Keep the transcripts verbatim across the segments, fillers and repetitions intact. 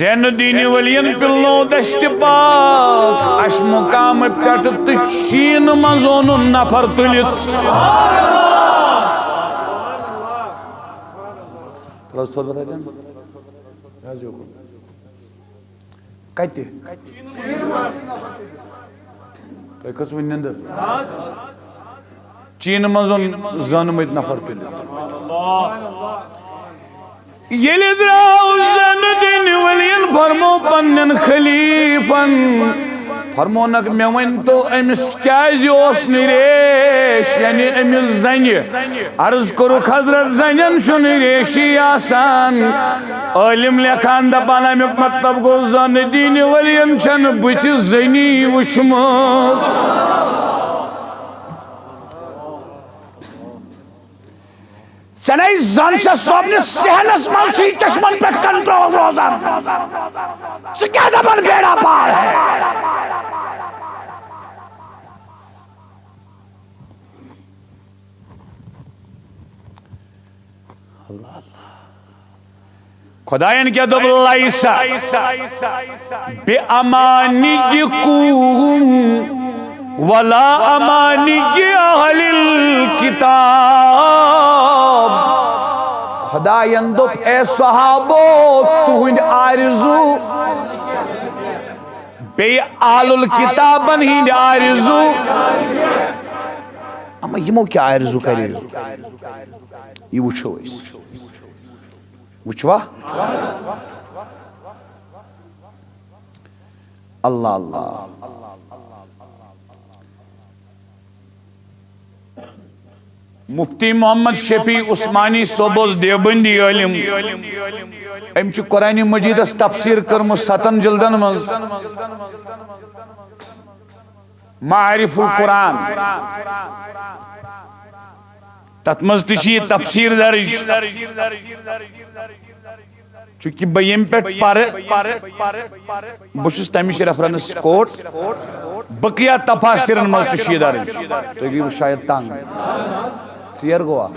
ترٛٮ۪ن دینہِ ؤلین پِلنو دشتِ پاک، اَسہِ مُقامہٕ پٮ۪ٹھ تہٕ چیٖنہٕ منٛز اوٚنُن نفر تُلِتھ۔ ترٛٲوِس تھوٚد بَتھا تہِ۔ یہِ حظ یوکُن۔ کَتہِ؟ تۄہہِ کھٔژوٕ نِندٕر؟ چیٖنہٕ منٛز اوٚن زٲنمٕتۍ نفر تُلِتھ۔ ییٚلہِ درٛاو زینہٕ دِنہٕ ؤلین، فرمو پننٮ۪ن خلیفن، فرمونکھ، مےٚ ؤنۍ تو، أمِس کیازِ اوس نہٕ ریش، یعنی أمِس زنہِ؟ عرض کوٚرُکھ، حضرت، زنٮ۪ن چھُنہٕ ریشی آسان۔ عٲلِم لیکھان دپان، امیُک مطلب گوٚو، زینہٕ دِنہٕ ؤلین چھنہٕ بُتھِ زنی وٕچھمٕژ۔ ژےٚ نے زن چھےٚ صٲبنِس صحنس منٛز چھُے چشمن پٮ۪ٹھ کنٹرول روزان۔ ژٕ کیٛاہ دپان بیڑا پار ہے؟ اللہ اللہ۔ خداین کیا دوٚپ؟ لیس بامانیکم ولا امانی اہل الکتاب۔ خداین دوٚپ، اے صحابو، تُہنٛدۍ آرزو بیٚیہِ اہل الکتابن ہٕنٛدۍ آرزو۔ اما یِمو کیٛاہ آرزو کریو؟ یہِ وٕچھو أسۍ۔ وٕچھوا؟ اللہ اللہ۔ مفتی محمد شفیع عثمانی صٲب اوس دیوبندی عٲلِم۔ أمۍ چھُ قرآن مجیدس تفسیر کٔرمٕژ ستن جلدن منٛز۔ معارف القرآن، تتھ منٛز تہِ چھِ یہِ تفسیر درج۔ چونکہ بہٕ ییٚمہِ پٮ۪ٹھ پرٕ، بہٕ چھُس تمِچ ریفرنس کوٹ۔ بقیہ تفاسیرن منٛز تہِ چھُ یہِ درج۔ تُہۍ گٔیوٕ شاید تنگ۔ ژیر گوٚوا؟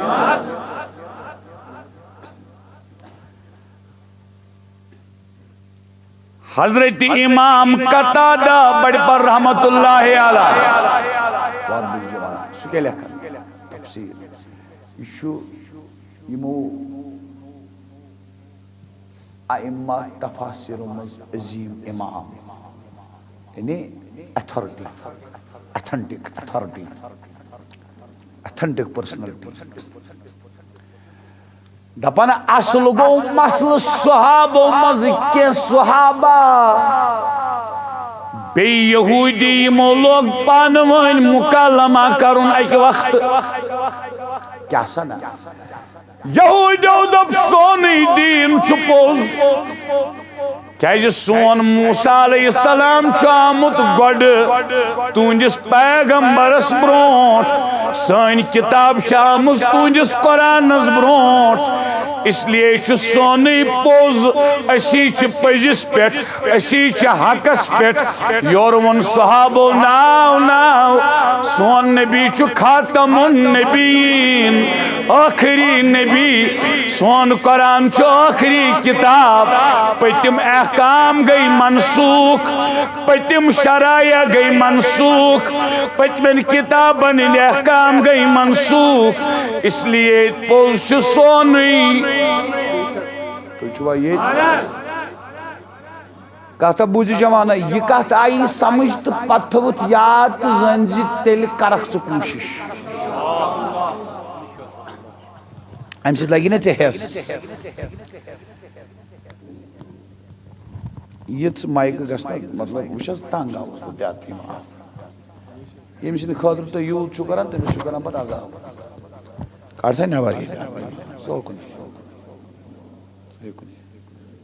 حضرت امام قتادہ بڑِ پر رحمت اللہ علیہ۔ وَرَبِّ الجِّبَالِ۔ سُہ کیٛاہ لیکھان؟ تفسیر۔ یہِ چھُ یِمو ائمہ تفاسیرو منٛز عظیم امام، یعنی authority, authentic authority, authentic personality. دپان اصل گوٚو مسلہٕ صحابو منٛز کینٛہہ صحابہ بیٚیہِ یہودی، یِمو لوگ پانہٕ ؤنۍ مکالمہ کرُن اکہِ وقتہٕ۔ کیٛاہ سا نہ؟ یہودیو دوٚپ، سونُے دیٖن چھُ پوٚز۔ کیازِ سون موسیٰ علیہ السلام چھُ آمُت گۄڈٕ تُہنٛدِس پیغمبرس برونٛٹھ، سٲنۍ کتاب چھِ آمٕژ تُہنٛدِس قرآنس برونٛٹھ، اس لیے چھُ سونُے پوٚز، أسی چھِ پٔزِس پٮ۪ٹھ، أسی چھِ حقس پٮ۪ٹھ۔ یورٕ ووٚن صحابو، ناو ناو، سون نبی چھُ خاتم النبیین، ٲخری نبی، سون قرآن چھُ ٲخری کتاب، پٔتِم احکام گٔے منسوخ، پٔتِم شرائع گٔے منسوخ، پٔتمٮ۪ن کتابن ہٕنٛدۍ احکام گٔے منسوخ، اس لیے پوٚز چھُ سونُے۔ تُہۍ چھِوا ییٚتہِ؟ کتھ بوٗزِو جوانا، یہِ کتھ آیی سمجھ تہٕ پتہٕ تھٲوٕتھ یاد تہٕ زٲنۍ زِ تیٚلہِ کرکھ ژٕ کوٗشش۔ امہِ سۭتۍ لگی نہ ژےٚ ہٮ۪س۔ یِژھ مایکہٕ گژھِ نہ، مطلب، وٕچھ حظ، تنگ آوُس بہٕ، بے عدبی معاف۔ ییٚمہِ سٕنٛدِ خٲطرٕ تُہۍ یوٗت چھِو کران، تٔمِس چھُ کران پتہٕ عذاب۔ کڑ سا نٮ۪بر ییٚتہِ۔ سُہ کُن۔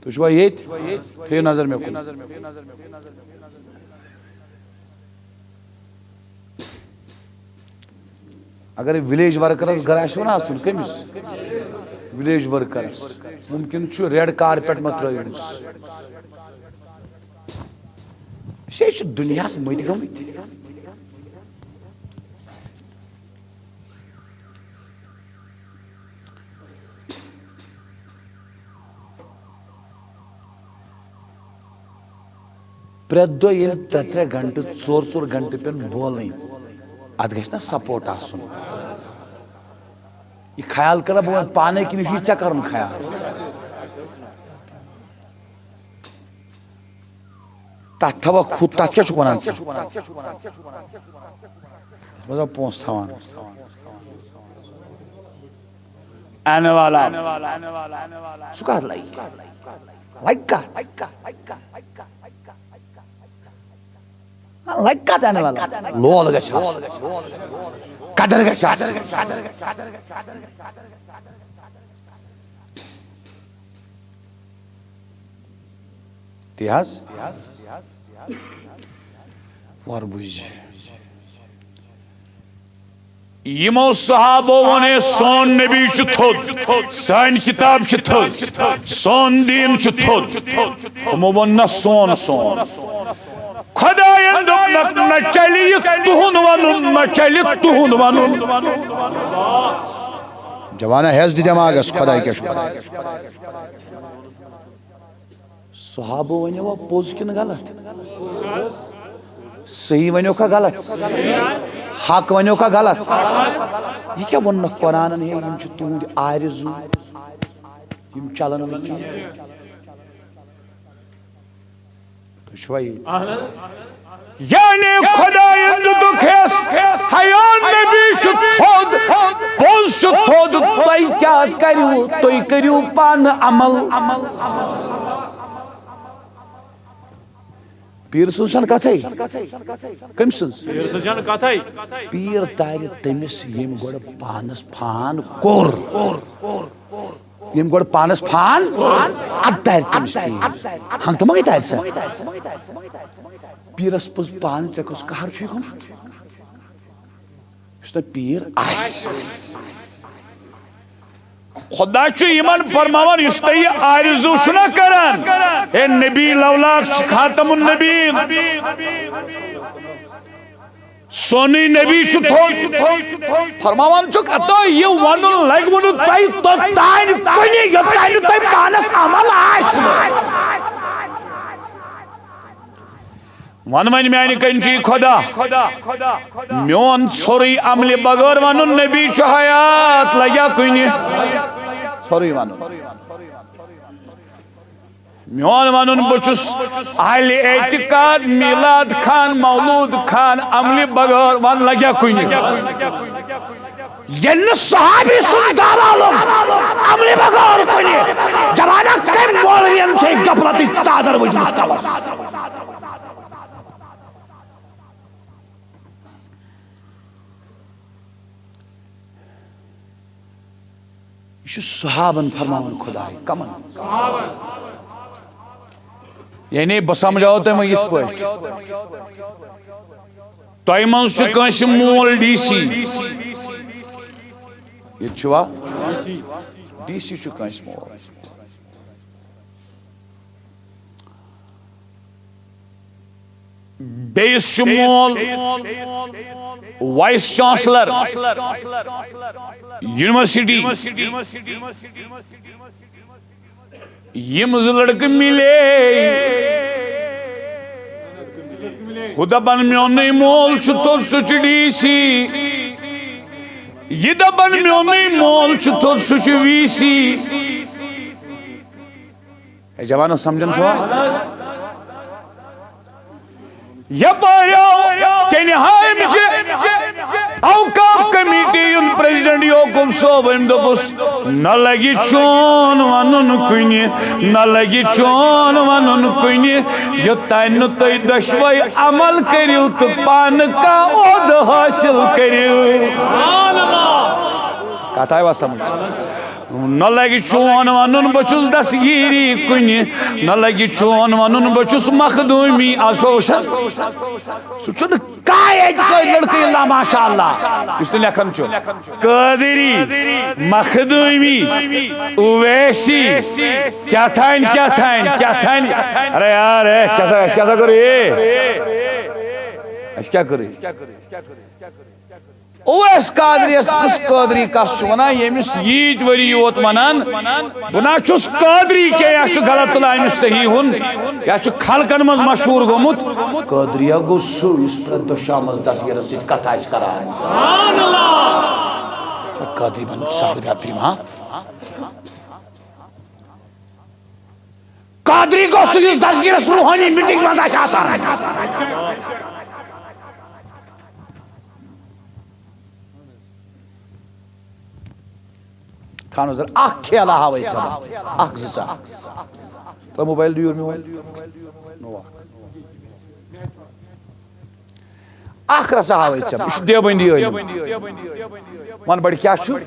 تُہۍ چھِوا ییٚتہِ؟ تھٲیِو نظر مےٚ کُن۔ اگر ولیج ورکرس گرٕ آسہِ ہا نا اژُن، کٔمِس؟ Village workers. ممکن چھُ ریڈ کارپیٹ ما ترٲوِہوس۔ أسۍ ہے چھِ دُنیاہس مٔتۍ گٔمٕتۍ۔ پرٛٮ۪تھ دۄہ ییٚلہِ ترٛےٚ ترٛےٚ گھنٹہٕ، ژور ژور گھنٹہٕ پیٚن بولٕنۍ، اتھ گژھِ نا سپورٹ آسُن؟ یہِ خیال کَرا بہٕ وۄنۍ پانے کِنہٕ یہِ چھُے ژےٚ کَرُن خیال؟ تَتھ تھاوَکھ ہُہ، تَتھ کیٛاہ چھُکھ وَنان ژٕ؟ بوزا، پونٛسہٕ تھاوان۔ اَنہٕ والا۔ سُہ کَتھ لَگہِ؟ لَگہِ کَتھ؟ لَگہِ کَتھ اَنہٕ والا؟ لول گژھِ آسُن۔ قدر گژھِ آسٕنۍ۔ تی حظ۔ وَر بوٗزِ۔ یِمو صحابو ووٚن، "ہے، سون نبی چھُ تھوٚد، سٲنۍ کِتاب چھِ تھٔز، سون دیٖن چھُ تھوٚد۔" یِمو ووٚن نہ، سون، سون۔ خۄدایَن دوٚپنَکھ، "نہ چلہِ یہِ تُہُنٛد وَنُن، نہ چلہِ تُہُنٛد وَنُن۔" جوانا، ہیٚس دِ دٮ۪ماغَس، خۄداے کیٛاہ چھُ وَنان۔ صحابو ؤنِو وۄنۍ پوٚز کِنہٕ غلط؟ صحیح ؤنِو کھا غلط؟ حق ؤنِو کھا غلط؟ یہِ کیٛاہ ووٚننَکھ قرآنَن، ہے، یِم چھِ تُہٕنٛدۍ آرزوٗ، یِم چَلَن نہٕ کِہیٖنۍ؟ تُہۍ چھِوا ییٚتہِ؟ یعنی خۄدایَن دیُتُکھ ہیٚس، ہیا نبی چھُ تھوٚد، پوٚز چھُ تھوٚد، تۄہہِ کیٛاہ کٔرِو؟ تُہۍ کٔرِو پانہٕ عمل۔ پیٖر سٕنٛز چھَنہٕ کَتھَے۔ کٔمۍ سٕنٛز؟ پیٖر سٕنٛز چھَنہٕ کَتھَے۔ پیٖر تارِ تٔمِس، ییٚمۍ گۄڈٕ پانَس فان کوٚر۔ ییٚمۍ گۄڈٕ پانَس فان، اَدٕ تارِ تٔمِس پیٖر۔ ہنٛگ تہٕ منٛگٕے تارِ سا۔ پیٖرَس پوٚز پانہٕ، ژےٚ کُس قہر چھُے گوٚمُت؟ یُس نہٕ پیٖر آسہِ۔ خۄدا چھُ یِمَن فرماوان، یُس تۄہہِ یہِ آرزوٗ چھُو نا کران، ہے نبی لولاک چھِ خاتم النبیٖن، سونُے نبی چھُ تھوٚد۔ فرماوان چھُکھ، ہتو یہِ وَنُن لَگہِ وُنہٕ تۄہہِ توٚتام کُنہِ، یوٚتام نہٕ تۄہہِ پانَس عمل آسہِ۔ وَن وۄنۍ میانہِ کنچی خۄدا، میون ژھورُے عملہِ بغٲر وَنُن نبی چھُ حیات لگیا کُنہِ؟ ژھورُے وَنُن۔ میون وَنُن، بہٕ چھُس اہلِ اعتقاد، میلاد خان، مولود خان، عملہِ بغٲر وَن لگیا کُنہِ؟ ییٚلہِ نہٕ صحابی سُنٛد دعویٰ لوٚگ عملہِ بغٲر کُنہِ، جوانا، کٔمۍ مولوین چھے غفلتٕچ ژادر ؤجمٕژ کَلَس؟ یہِ چھُ صحابن فرماوان خۄداے، کمن؟ یعنی بہٕ سمجھاوو تۄہہِ وۄنۍ یِتھ پٲٹھۍ۔ تۄہہِ منٛز چھُ کٲنٛسہِ مول ڈی سی۔ ییٚتہِ چھُوا؟ ڈی سی چھُ کٲنٛسہِ مول۔ بیٚیِس چھُ مول وائس چانسلر یونیورسٹی۔ یِم زٕ لڑکہٕ مِلے، ہُہ دپان، "میونُے مول چھُ تھوٚد، سُہ چھُ ڈی سی۔" یہِ دپان، "میونُے مول چھُ تھوٚد، سُہ چھُ وی سی۔" ہے جوانو، سمجھان چھُوا؟ یپٲرۍ آو تیٚلہِ ہامہِ چہِ اوقاف کمیٹی ہُنٛد پریزیڈنٹ یعقوب صٲب، أمۍ دوٚپُس، "نہ لگہِ چون ونُن کُنہِ، نہ لگہِ چون ونُن کُنہِ، یوٚتام نہٕ تُہۍ دۄشوے عمل کٔرِو تہٕ پانہٕ کانٛہہ عہدٕ حٲصِل کٔرِو۔" کتھ آیوا سمجھ؟ نہ لگہِ چون ونُن بہٕ چھُس دستگیری کُنہِ، نہ لگہِ چون ونُن بہٕ چھُس مخدوٗمی۔ آز چھُوا وٕچھان؟ سُہ چھُنہٕ کانٛہہ اعتقٲدۍ لڑکہٕ الا ماشاء اللہ، یُس نہٕ لیکھان چھُ۔ قٲدری، مخدوٗمی، اویسی، کیٛاہ تھانۍ، کیٛاہ تھانۍ، کیٛاہ تھانۍ۔ ارے یار، اے، کیٛاہ سا، اَسہِ کیٛاہ سا کوٚر یہِ؟ اَسہِ کیٛاہ کوٚر یہِ؟ اویس قادریس کُس قٲدری کس چھُ ونان، ییٚمِس ییٖتۍ ؤری یوت ونان، بہٕ نہ چھُس قٲدری کینٛہہ، یا چھُ غلط تُلان أمِس صحیح ہُن، یا چھُ خلقن منٛز مشہوٗر گوٚمُت۔ قٲدریہ گوٚو سُہ یُس پرٛٮ۪تھ دۄہ شامس دستگیرس سۭتۍ کتھ آسہِ کران۔ سبحان اللہ۔ قٲدری بن سہل بن عبد الرحمان۔ قادری گوٚو سُہ یُس دستگیرس روحٲنی میٹنگ منٛز آسہِ آسان۔ تھاو نظر، اکھ کھیلہ ہاوے ژےٚ بہٕ۔ اکھ زٕ ژٕ۔ تہٕ موبایل دِیو مےٚ وۄنۍ۔ نوٚو اکھ۔ اکھ رژھا ہاوے ژےٚ بہٕ۔ یہِ چھُ دیوبندی عٲلِم۔ وَن بَڑِ کیٛاہ چھُ؟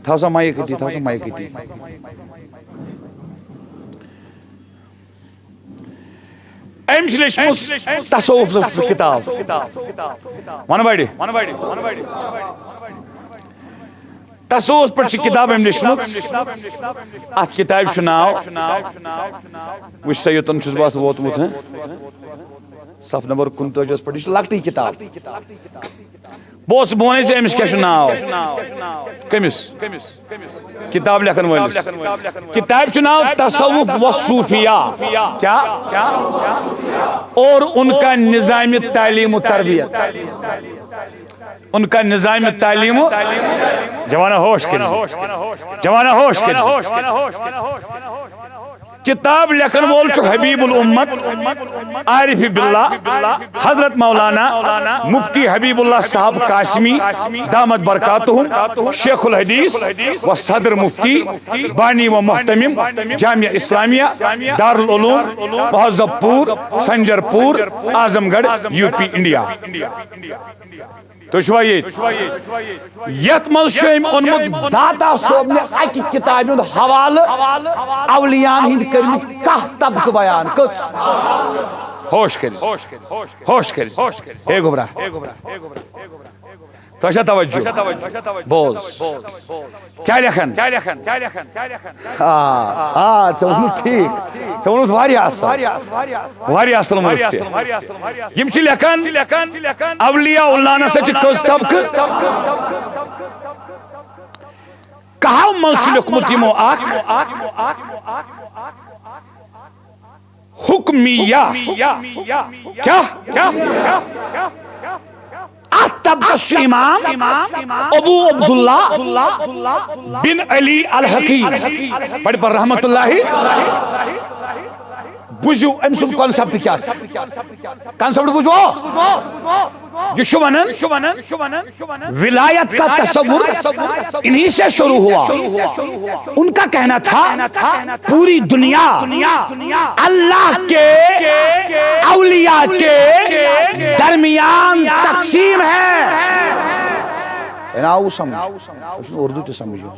تھاو سا مایِک أتی، تھاو سا مایِک أتی۔ أمۍ چھِ لیٚچھمٕژ تصوف کِتاب۔ وَن بَڑِ۔ تصوفس پٮ۪ٹھ چھِ کِتاب أمۍ لیٚچھمٕژ۔ اَتھ کِتابہِ چھُ ناو، وٕچھ سا، یوٚتَن چھُس بہٕ اَتھ ووتمُت، ہہ؟ صفہٕ نمبر کُنتٲجِہَس پٮ۪ٹھ۔ یہِ چھِ لۄکٹٕے کِتاب۔ بہٕ اوسُس، بہٕ وَنے ژےٚ أمِس کیٛاہ چھُ ناو۔ کٔمِس؟ کِتاب لیکھن وٲلِس۔ کِتابہِ چھُ ناو تصوف و صوفیہ۔ کیا؟ اور ان کا نظام تعلیم و تربیت۔ ان کا نظام تعلیم و، جوانا ہوش کٔرِو۔ جوانا ہوش کٔرِو۔ کِتاب لیکھن وول چھُ حبیب الامت عارف باللہ حضرت مولانا مفتی حبیب اللہ صاحب قاسمی دامت برکاتہم، شیخ الحدیث و صدر مفتی، بانی و مہتمم جامعہ اسلامیہ دارالعلوم مہذب پور، سنجر پور، اعظم گڑھ، یو پی، انڈیا۔ تُہۍ چھِوا ییٚتہِ؟ یَتھ منٛز چھُ أمۍ اوٚنمُت داتا صٲبنہِ اَکہِ کِتابہِ ہُنٛد حوالہٕ، اولیاءن ہٕنٛدۍ کٔرمٕتۍ کاہ طبقہٕ بیان۔ کٔژ؟ ہوش کٔرِو۔ ہوش کٔرِو۔ ہے گوٚبرا۔ تۄہہِ چھا توجہ؟ بوز۔ کیٛاہ لیکھن؟ آ، آ، ژےٚ ووٚنُتھ ٹھیٖک۔ ژےٚ ووٚنُتھ واریاہ اَصٕل۔ واریاہ اَصٕل ووٚنُتھ ژےٚ۔ یِم چھِ لیکھان، اولیاء اللہ نسا چھِ کٔژ طبقہٕ؟ کہو منٛز چھُ لیوٚکھمُت یِمو اکھ حکمیہ۔ کیٛاہ؟ اتھ طبقس چھُ امام ابو عبداللہ بن علی الحقی، بڑِ پر رحمت اللہ۔ بوٗزِو أمۍ سُنٛد concept کیٛاہ چھُ۔ Concept بوٗزِو۔ یہِ چھُ ونان، ولایت کا تصور انہی سے شروع ہوا۔ ان کا کہنا تھا، پوری دنیا اللہ کے اولیاء کے درمیان تقسیم ہے۔ ہے نا، آؤ سمجھ؟ اس نے اردو تو سمجھو۔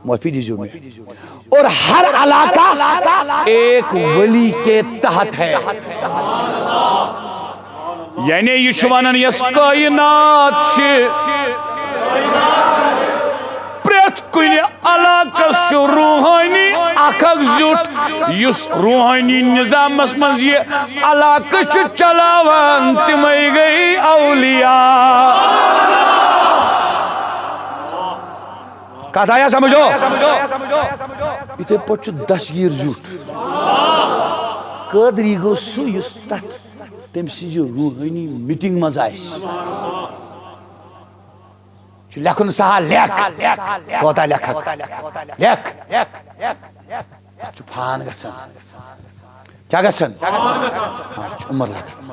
معافی دیجیے مجھے۔ اور ہر علاقہ ایک ولی کے تحت ہے۔ یعنی یہِ چھُ ونان، یۄس کائنات چھِ، پرٛٮ۪تھ کُنہِ علاقس چھُ روحٲنی اکھ اکھ زیُٹھ، یُس روحٲنی نظامس منٛز یہِ علاقہٕ چھُ چلاوان، تِمے گٔے اولیاء۔ کتھ آیا سمجھو؟ یِتھے پٲٹھۍ چھُ دستگیٖر زیُٹھ۔ قٲدری گوٚو سُہ یُس تتھ تٔمۍ سٕنٛزِ روحٲنی میٹنگ منٛز آسہِ۔ چھُ لیکھُن سہل، لیکھ۔ کوتاہ لیکھکھ؟ لیکھ۔ اتھ چھُ فان گژھان۔ کیٛاہ گژھان؟ ہاں، چھُ عمر لگان۔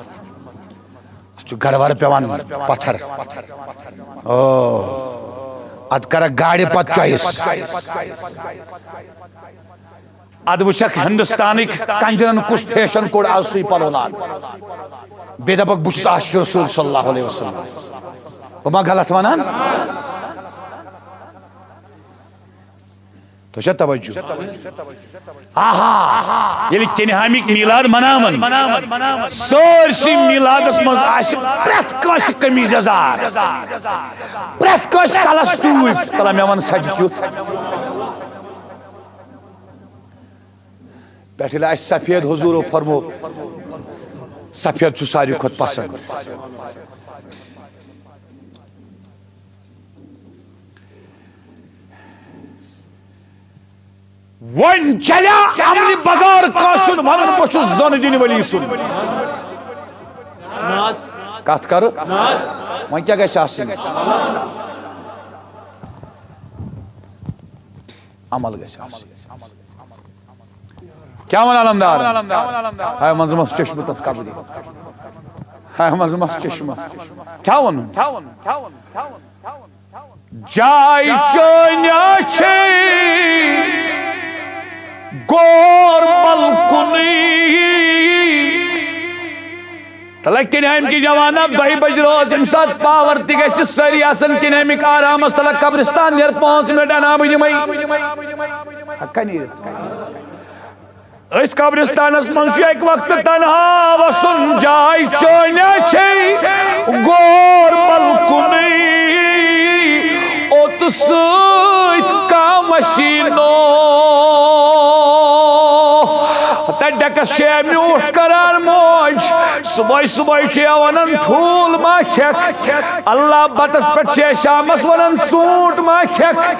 اتھ چھُ گرٕ ورٕ پٮ۪وان پتھر۔ او، اتھ کرکھ گاڑِ پتہٕ choice۔ ادٕ وٕچھکھ ہندوستانٕکۍ کنجرن کُس fashion کوٚڑ آز سُے پلو لاگ۔ بیٚیہِ دپکھ بہٕ چھُس عاشق رسول صلی اللہ علیہ وسلم۔ بہٕ ما غلط ونان؟ تۄہہِ چھا توجہ؟ آہا، ییٚلہِ کینہامیکۍ میلاد مناون، سٲرسٕے میلادس منٛز آسہِ پرٛٮ۪تھ کٲنٛسہِ قمیٖض یزار، پرٛٮ۪تھ کٲنٛسہِ کلس ٹوٗپۍ۔ تلہ مےٚ ون سجہِ کیُتھ۔ پٮ۪ٹھٕ ییٚلہِ آسہِ سفید حضوٗرو فرمو، سفید چھُ ساروی کھۄتہٕ پسند۔ وۄنۍ چلیا عملہِ بغٲر کٲنٛسہِ ہُنٛد ونُن، بہٕ چھُس زن دِنہٕ ولی سُنٛد؟ کتھ کرٕ؟ وۄنۍ کیٛاہ گژھِ آسٕنۍ؟ عمل گژھِ آسٕنۍ۔ کیٛاہ وَنان علمدار؟ ہاے منٛزٕ مَس چشمہٕ تَتھ قبرِ۔ ہاے منٛزٕ مَس چشمہٕ۔ کیٛاہ وَنُن؟ جاے چٲنۍ چھے غور بلکُنٕے۔ تہٕ لگہِ کِنۍ اَمہِ کہِ جوانہ دۄیہِ بجہِ رٲژ، ییٚمہِ ساتہٕ پاور تہِ گژھِ، سٲری آسن کِنۍ اَمِکۍ آرامس تلہٕ۔ قبرستان نیر پانٛژھ منٹ، انا بہٕ دِمے۔ ہا، کنہِ نیٖرِتھ۔ أتھۍ قبرستانس منٛز چھُ اَکہِ وقتہٕ تنہا وسُن، جاے چٲنۍ چھے غور بلکُنٕے۔ اوٚت سۭتۍ کانٛہہ مشیٖنو۔ تتہِ ڈیکس چھے میوٗٹھ کران موج۔ صبحٲے صبحٲے چھے ونان، "ٹھوٗل ما کھٮ۪کھ؟" اللہ بتس پٮ۪ٹھ چھے شامس ونان، "ژوٗنٛٹھ ما کھٮ۪کھ؟"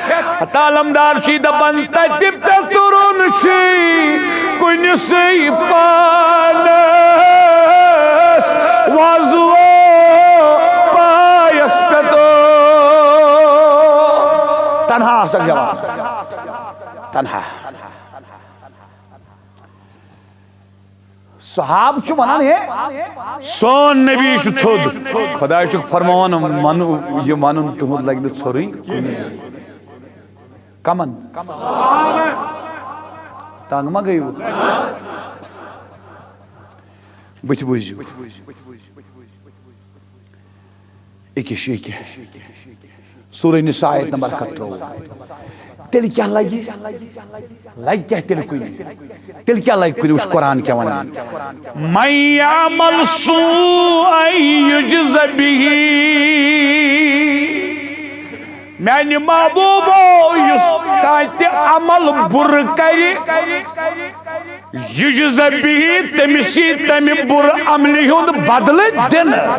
تہٕ علمدار چھُے دپان، "تتہِ پیوٚترُن چھُے کُنہِ سٕے پانس وۄزوو پایس پیوٚتُر۔" تنہا آسکھ جوان۔ تنہا۔ صحاب چھُ ونان، ہے، سون نبی چھُ تھوٚد۔ خداے چھُکھ فرماوان، منو، یہِ ونُن تُہُنٛد لگہِ نہٕ ژھوٚرُے کُنہِ۔ کمن؟ تنگ ما گٔیوٕ؟ بٕتھِ بوٗزِو۔ أکِس چھُ ییٚکیٛاہ۔ سورہ نساء آیت نمبر اکھ ہتھ ترٛۆوُہ۔ تیٚلہِ کیٛاہ لگہِ؟ لگہِ کیٛاہ تیٚلہِ کُنہِ؟ تیٚلہِ کیٛاہ لگہِ کُنہِ؟ وٕچھ قرآن کیٛاہ وَنان۔ "من یعمل سوءا یجز به۔" میانہِ محبوبو، یُس کانٛہہ تہِ عمل بُرٕ کرِ، یجز به، تٔمِس یی تمہِ بُرٕ عملہِ ہُنٛد بدلہٕ دِنہٕ۔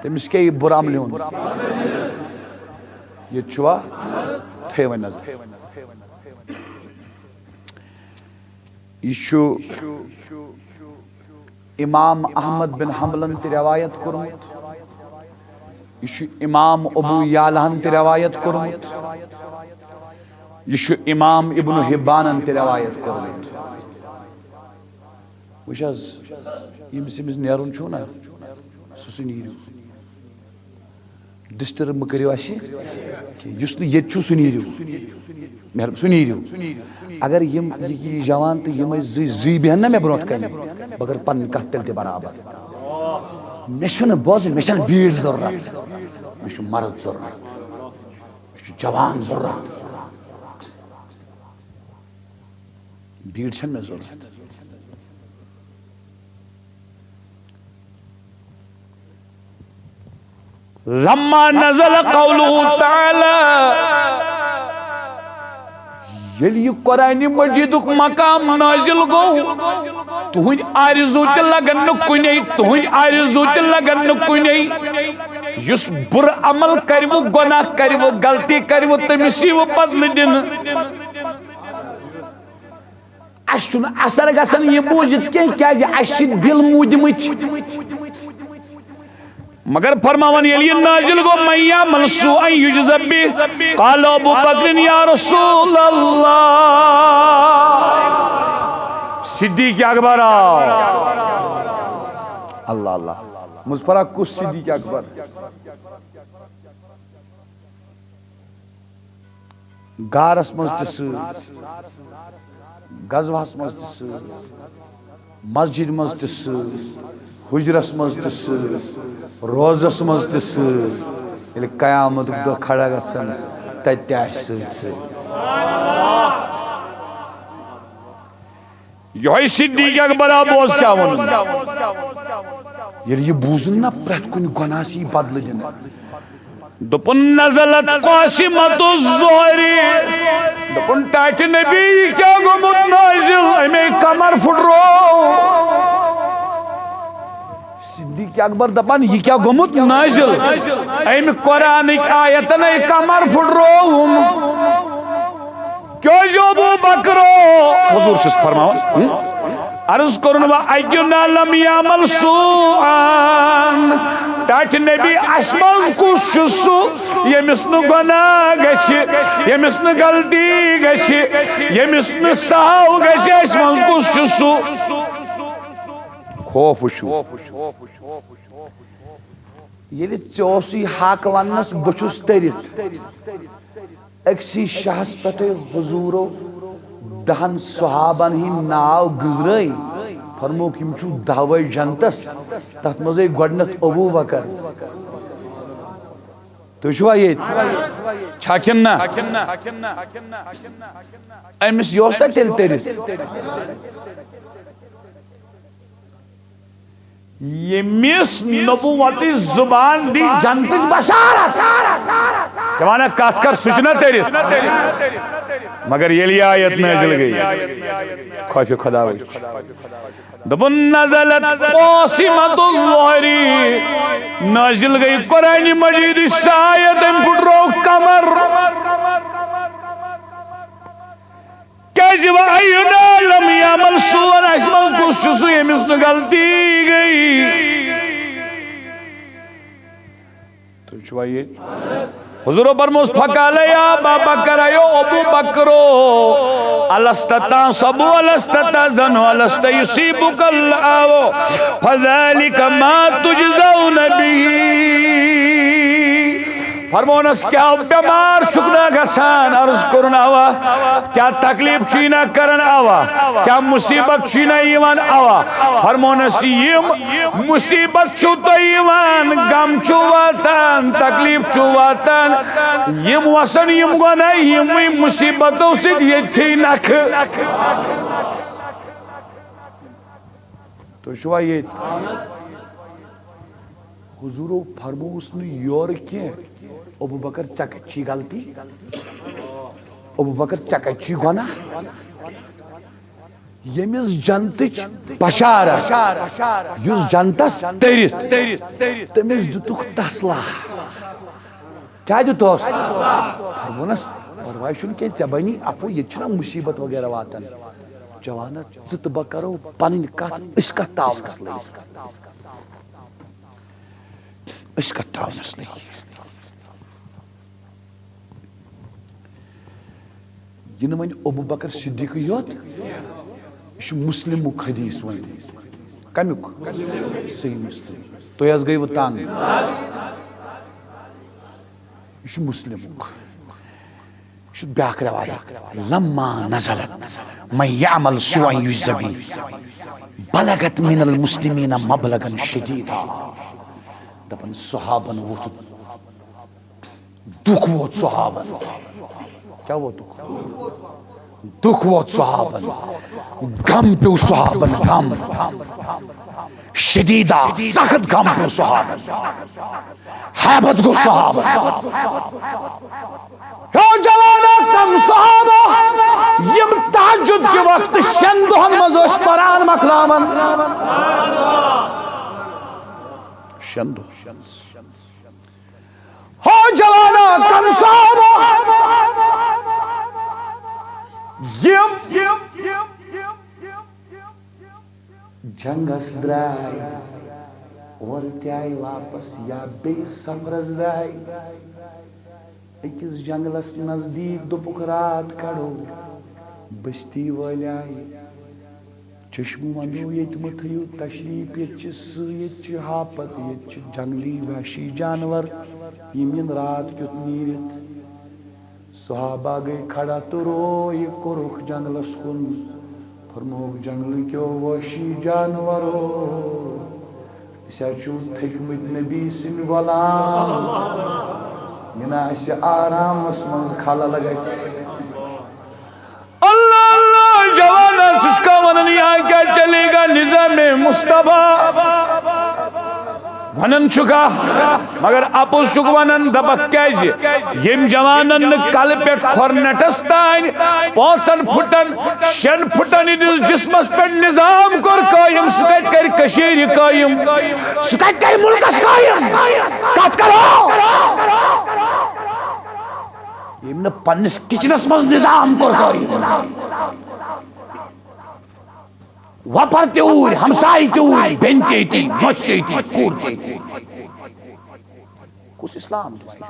تٔمِس کیٛاہ یی بُرٕ عملہِ ہُنٛد؟ ییٚتہِ چھُوا؟ تھٲیِو وۄنۍ نظر۔ یہِ چھُ امام احمد بن حنبلن تہِ روایت کوٚرمُت۔ یہِ چھُ امام ابو یعلہن تہِ روایت کوٚرمُت۔ یہِ چھُ امام ابن حبانن تہِ روایت کوٚرمُت۔ وٕچھ حظ، ییٚمِس، ییٚمِس نیرُن چھُو نا، سُہ، سُہ نیٖرِو۔ ڈسٹرب مہٕ کٔرِو اَسہِ کینٛہہ۔ یُس نہٕ ییٚتہِ چھُو، سُہ نیٖرِو۔ مہرب-، سُہ نیٖرِو۔ اگر یِم، یہِ، یہِ جوان تہٕ یِمَے زٕے، زٕے بیٚہن نا مےٚ برونٛٹھ کَنہِ، بہٕ کَرٕ پَنٕنۍ کَتھ تیٚلہِ تہِ برابر۔ مےٚ چھُنہٕ بوزٕنۍ، مےٚ چھَنہٕ بیٖڑ ضروٗرت۔ مےٚ چھُ مرد ضروٗرت۔ مےٚ چھُ جوان ضروٗرت۔ بیٖڑ چھَنہٕ مےٚ ضروٗرت۔ لما نزل قوله تعالى، ییٚلہِ یہِ قرآنِ مجیدُک مقام نازل گوٚو، تُہٕنٛدۍ آرزو تہِ لگن نہٕ کُنے، تُہٕنٛدۍ آرزو تہِ لگن نہٕ کُنے۔ یُس بُرٕ عمل کرِوٕ، گۄناہ کرِوٕ، غلطی کرِوٕ، تٔمِس یِیہِ بدلہٕ دِنہٕ۔ اَسہِ چھُنہٕ اثر گژھان یہِ بوٗزِتھ کینٛہہ، کیٛازِ اَسہِ چھِ دِل موٗدمٕتۍ۔ مگر فرماوان، ییٚلہِ یہِ نازل گوٚو، "من یعمل سوءا یجز به"، قال ابو بکر، یا رسول اللہ، صدیق اکبر آو۔ اللہ اللہ، مُظفرا، کُس صدیق اکبر؟ غارس منٛز تہِ سۭتۍ، غزوہس منٛز تہِ سۭتۍ، مسجد منٛز تہِ سۭتۍ، حجرس منٛز تہِ سۭتۍ، روزس منٛز تہِ سۭتۍ۔ ییٚلہِ قیامتُک دۄہ کھڑا گژھن، تتہِ تہِ آسہِ سۭتۍ سۭتۍ۔ یۄہے صدیق اکبر آ، بوز کیٛاہ ووٚنُن۔ ییٚلہِ یہِ بوٗزُن نا، پرٛٮ۪تھ کُنہِ گۄناہس یی بدلہٕ دِنہٕ۔ دوٚپُن، "نزلت قاسمۃ الظہر"۔ دوٚپُن، "ٹاٹہِ نبی، یہِ کیٛاہ گوٚمُت نٲزِل؟ أمے کمر پھُٹروو۔" اکبر دپان، یہِ کیٛاہ گوٚمُت نٲزِل؟ أمۍ قرآنٕکۍ آیتن أمۍ قمر پھُٹرووُم۔ کیٛازِ ابو بکرو؟ حضور چھُس فرماوان، ہم؟ عرض کوٚرُن، و اینا لم یعمل سوءا۔ ٹاٹھۍ نبی، اسہِ منٛز کُس چھُ سُہ، ییٚمِس نہٕ گۄناہ گژھِ، ییٚمِس نہٕ غلطی گژھِ، ییٚمِس نہٕ سہو گژھِ؟ اسہِ منٛز کُس چھُ سُہ؟ خوف وٕچھِو۔ ییٚلہِ ژےٚ اوسُے حق وننس، بہٕ چھُس تٔرِتھ۔ أکسٕے شاہس پٮ۪ٹھے حضوٗرو دہن صحابن ہٕنٛدۍ ناو گٔنزرٲے، فرمووُکھ، یِم چھِو دہوے جنتس، تتھ منٛزے گۄڈٕنٮ۪تھ ابو بکر۔ تُہۍ چھِوا ییٚتہِ؟ چھا کِنہٕ نہ؟ أمِس یہِ اوس تتہِ تیٚلہِ تٔرِتھ۔ ییٚمِس نبوتٕچ زبان دی جنتٕچ بشارت۔ ژےٚ وَنکھ کتھ کر، سُہ چھُنہ تٔرِتھ۔ مگر ییٚلہِ یہِ آیت نٲزِل گٔے، خوفِ خدا وٕچھ۔ دوٚپُن، نزلت قاسمۃ الظہری، نٲزِل گٔے قرآنِ مجیدٕچ سۄ آیت، أمۍ پھُٹروو قمر۔ کیازِ و اینا لم یعمل سوءا، اسہِ منٛز کُس چھُ سُہ ییٚمِس نہٕ غلطی گٔے؟ تُہۍ چھِوا ییٚتہِ؟ حضورو فرموس، فقال یا ابا بکر، ایو ابو بکرو، الست تعصب، الست تحزن، الست یصیبک الآو، فذلک ما تجزون به۔ فرمونس، کیا بیمار چھُکھ نہ گژھان؟ عرض کوٚرُن، اوا۔ کیا تکلیف چھُے نہ کران؟ اوا۔ کیا مصیبت چھُے نہ یِوان؟ اوا۔ فرمونس، یِم مصیبت چھُو تۄہہِ یِوان، غم چھُو واتان، تکلیف چھُو واتان، یِم وسن، یِم گۄناہ، یِموٕے مصیبتو سۭتۍ ییٚتھی نکھٕ۔ تُہۍ چھِوا ییٚتہِ؟ حضوٗرو فرمووُس نہٕ یورٕ کینٛہہ، ابو بکر، ژےٚ کتہِ چھی غلطی؟ ابو بکر، ژےٚ کتہِ چھی گۄناہ؟ ییٚمِس جنتٕچ بشارت، یُس جنتس تٔرِتھ، تٔمِس دِتُکھ تسلا۔ کیٛاہ دیُتہوس؟ فرمونس، پرواے چھُنہٕ کینٛہہ، ژےٚ بنی عفو، ییٚتہِ چھُنہ مصیبت وغیرہ واتان۔ جوانا، ژٕ تہٕ بہٕ کرو پنٕنۍ کتھ، أسۍ کتھ تعاونس لٲگِتھ۔ أسۍ کتھ تعاونس لٲگِتھ۔ یہِ نہٕ وۄنۍ ابو بکر صدیقٕے یوت، یہِ چھُ مسلمُک حدیث وۄنۍ۔ کمیُک؟ صحیح مسلم۔ تُہۍ حظ گٔیوٕ تنگ۔ یہِ چھُ مسلمُک۔ یہِ چھُ بیٛاکھ روایت۔ لما نزلت من یعمل سوءا یجز به بلغت من المسلمین مبلغا شدیدا۔ دپان صحابن ووٚتھ دُکھ ووت صحابن۔ کیٛاہ ووتُکھ؟ دُکھ ووت صحابن۔ غم پیوٚو صحابن، غم۔ شدیدہ، سخت غم پیوٚو صحابن۔ ہیبت گوٚو صحابن۔ ہیو جوانا، کم صحابہ یِم تہجد کہِ وقتہٕ شٮ۪ن دۄہن منٛز ٲسۍ قرآن مۄکلاوان۔ شٮ۪ن دۄہن۔ ہو جوانا، کم صحابہ یِم جنگس درٛاے، اورٕ تہِ آیہِ واپس یا بیٚیہِ سفرس درٛاے۔ أکِس جنگلس نزدیٖک دوٚپُکھ، راتھ کڑو۔ بستی وٲلۍ آیہِ۔ چشمہٕ وَنو ییٚتہِ مہٕ تھٲیِو تشریٖف، ییٚتہِ چھِ سٕہہ، ییٚتہِ چھِ ہاپت، ییٚتہِ چھِ جنگلی وحشی جانور، یِم یِن راتھ کیُتھ نیٖرِتھ۔ صحابہ گٔے کھڑا تہٕ روے کوٚرُکھ جنگلس کُن۔ فرمووُکھ، جنگلہٕ کیو وحشی جانورو، أسۍ حظ چھِو تھٔکۍ مٕتۍ نبی سٕنٛدۍ غلام، یہِ نہ اَسہِ آرامس منٛز خلل گژھِ۔ اللہ اللہ، جوانا، ژٕ چھُکھا ونان یہاں کیا چلے گا نظام مصطفیٰ؟ ونان چھُکھا؟ مگر اپُز چھُکھ ونان، دپکھ کیازِ؟ ییٚمۍ جوانن نہٕ کلہٕ پٮ۪ٹھ کھۄر نٹس تانۍ پانٛژن پھُٹن، شٮ۪ن پھُٹن ہٕنٛدِس جسمس پٮ۪ٹھ نظام کوٚر قٲیِم، سُہ کتہِ کرِ کٔشیٖرِ قٲیِم؟ سُہ کتہِ کرِ مُلکس قٲیِم؟ کتھ کرو؟ ییٚمۍ نہٕ پننِس کچنس منٛز نظام کوٚر قٲیِم۔ وۄپر تہِ اوٗرۍ، ہمسایہِ تہِ اوٗرۍ، بیٚنہِ تہِ أتی، نۄشہِ تہِ أتی، کوٗر تہِ أتی۔ کُس اسلام چھُ؟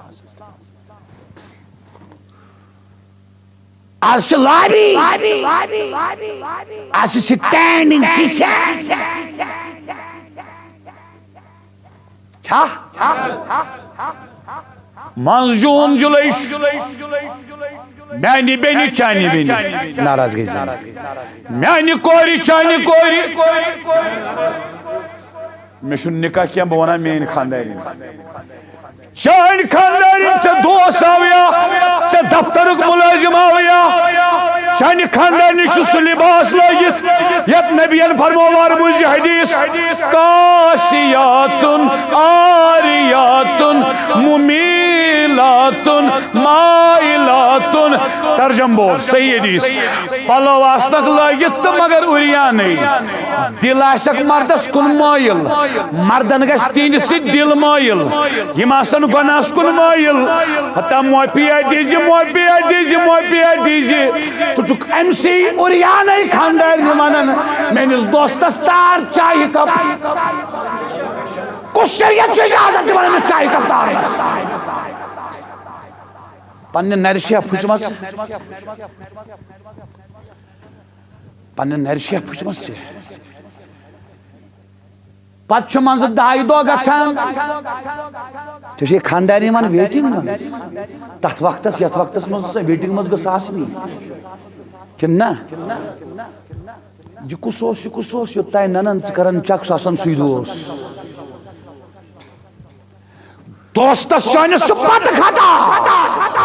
از چھِ لابی، از چھِ standing کِچن۔ چھا؟ منٛز جوٗن جُلَے چھُ۔ میانہِ بیٚنہِ، چانہِ بیٚنہِ۔ ناراض گٔے زِ۔ میانہِ کورِ، چانہِ کورِ۔ مےٚ چھُنہٕ نکاح کینٛہہ، بہٕ وَنان میٲنۍ خاندارِنۍ۔ چانہِ خاندارِنۍ، ژےٚ دوس آو یا ژےٚ دفترُک مُلٲزِم آو یا، چانہِ خاندارنہِ چھُ سُہ لباس لٲگِتھ یتھ نبین فرموو، وار بوٗزِ حدیث، کاسیاتن عاریاتن ممیلاتن مائلاتن۔ ترجم بول، صحیح حدیث۔ پلو آسنکھ لٲگِتھ تہٕ مگر عریانٕے۔ دل آسکھ مردس کُن مٲیِل، مردن گژھِ تِہنٛدِ سۭتۍ دل مٲیِل۔ یِم آسن گۄناہس کُن مٲیِل۔ ہتا معافیا دیٖزِ، معافیا دیٖزِ، معافیا دیٖزِ۔ ژٕ چھُکھ أمۍ سٕے عریانٕے خاندارنہِ ونان، میٲنِس دوستس تار چایہِ کپ۔ کُس شریعت چھُ اجازت دِوان أمِس چایہِ کپ تارنس؟ پننہِ نرِ چھےٚ پھُچمژ، پننہِ نرِ چھےٚ پھُچمژ ژےٚ۔ پتہٕ چھُ منٛزٕ دَہہِ دۄہ گژھان۔ ژےٚ چھے خاندارنہِ یِوان waiting منٛز۔ تتھ وقتس، یتھ وقتس منٛز سۄ waiting منٛز گٔژھ آسنی۔ کِنہٕ نہ؟ یہِ کُس اوس، یہِ کُس اوس، یوٚتام ننان ژٕ کران check، سُہ آسان سُے دوس۔ دوستس چٲنِس چھُ پتہٕ خطا۔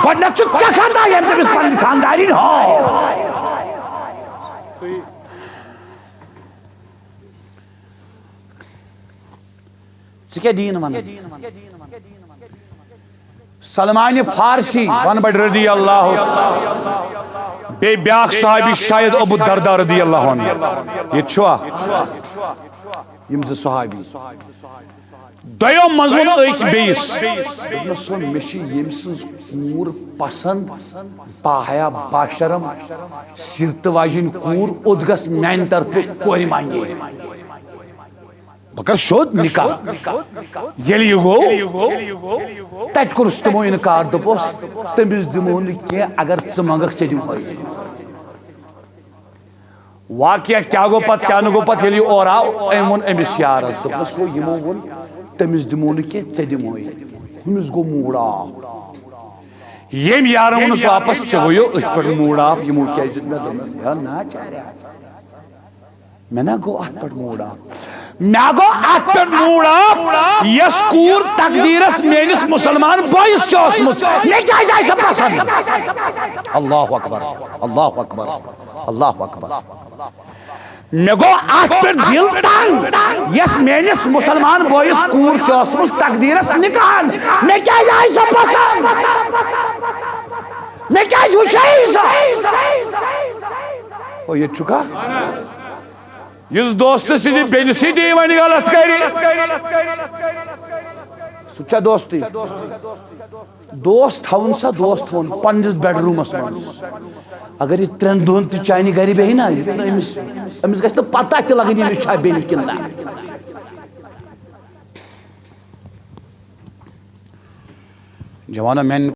گۄڈٕنٮ۪تھ چھُ ژےٚ خطا، ییٚمۍ تٔمِس پنٕنۍ خاندارِنۍ ہٲو۔ ژٕ کیٛاہ دیٖن ونان؟ سلمان فارسی ونہٕ بہٕ رضی اللہ، بیٚیہِ بیٛاکھ صحابی شاید ابو الدرداء رضی اللہ عنہ۔ ییٚتہِ چھُوا؟ یِم زٕ صحابی۔ دۄیو منٛز ووٚن أکۍ بیٚیِس، دوٚپنَس، "سۄ مےٚ چھِ ییٚمۍ سٕنٛز کوٗر پسنٛد، باحیا باشرم، سیٖرتہٕ واجیٚنۍ کوٗر، اوٚت گژھ میٛانہِ طرفہٕ کورِ مانگے۔ بہٕ کَرٕ سیوٚد نکاح۔" ییٚلہِ یہِ گوٚو، تَتہِ کوٚرُس تِمو اِنکار، دوٚپُس، "تٔمِس دِمو نہٕ کینٛہہ، اگر ژٕ منٛگَکھ، ژےٚ دِمہوے۔" واقعہ کیٛاہ گوٚو پتہٕ، کیٛاہ نہٕ گوٚو پتہٕ، ییٚلہِ یہِ اورٕ آو، أمۍ ووٚن أمِس یارس، دوٚپنس، "ہو، یِمو ووٚن، تٔمِس دِمو نہٕ کینٛہہ، ژےٚ دِموے۔" ہُمِس گوٚو mood off۔ ییٚمۍ یارن ووٚنُس واپس، "ژےٚ گوٚو أتھۍ پٮ۪ٹھ mood off، یِمو کیٛازِ دیُت مےٚ؟" دوٚپنس، "ہے نا چاریا، مےٚ نا گوٚو اتھ پٮ۪ٹھ mood off۔ مےٚ گوٚو اتھ پٮ۪ٹھ mood off، یۄس کوٗر تقدیرس میٲنِس مسلمان بٲیِس چھِ ٲسمٕژ، مےٚ کیٛازِ آیہِ سۄ پسنٛد؟" اللہ اکبر، اللہ اکبر، اللہ اکبر۔ مےٚ گوٚو اتھ پٮ۪ٹھ دِل تنگ، یۄس میٲنِس مسلمان بٲیِس کوٗر چھِ ٲسمٕژ تقدیرس نکاحن، مےٚ کیٛازِ آیہِ سۄ پسنٛد؟ مےٚ کیٛازِ وٕچھے سۄ؟ او، ییٚتہِ چھُکھا؟ یُس دوستہٕ سٕنٛزِ بیٚنہِ سۭتۍ یہِ وۄنۍ غلط کرِ، سُہ چھا دوستٕے؟ دوست تھاوُن سا، دوست تھاوُن پننِس bedroomس منٛز۔ اگر یہِ ترٛٮ۪ن دۄہن تہِ چانہِ گرِ بیٚہہِ نا، یہِ نہٕ أمِس، أمِس گژھِ نہٕ پتہ تہِ لگٕنۍ، أمِس چھا بیٚنہِ کِنہٕ نہ۔ جوانو، میانہِ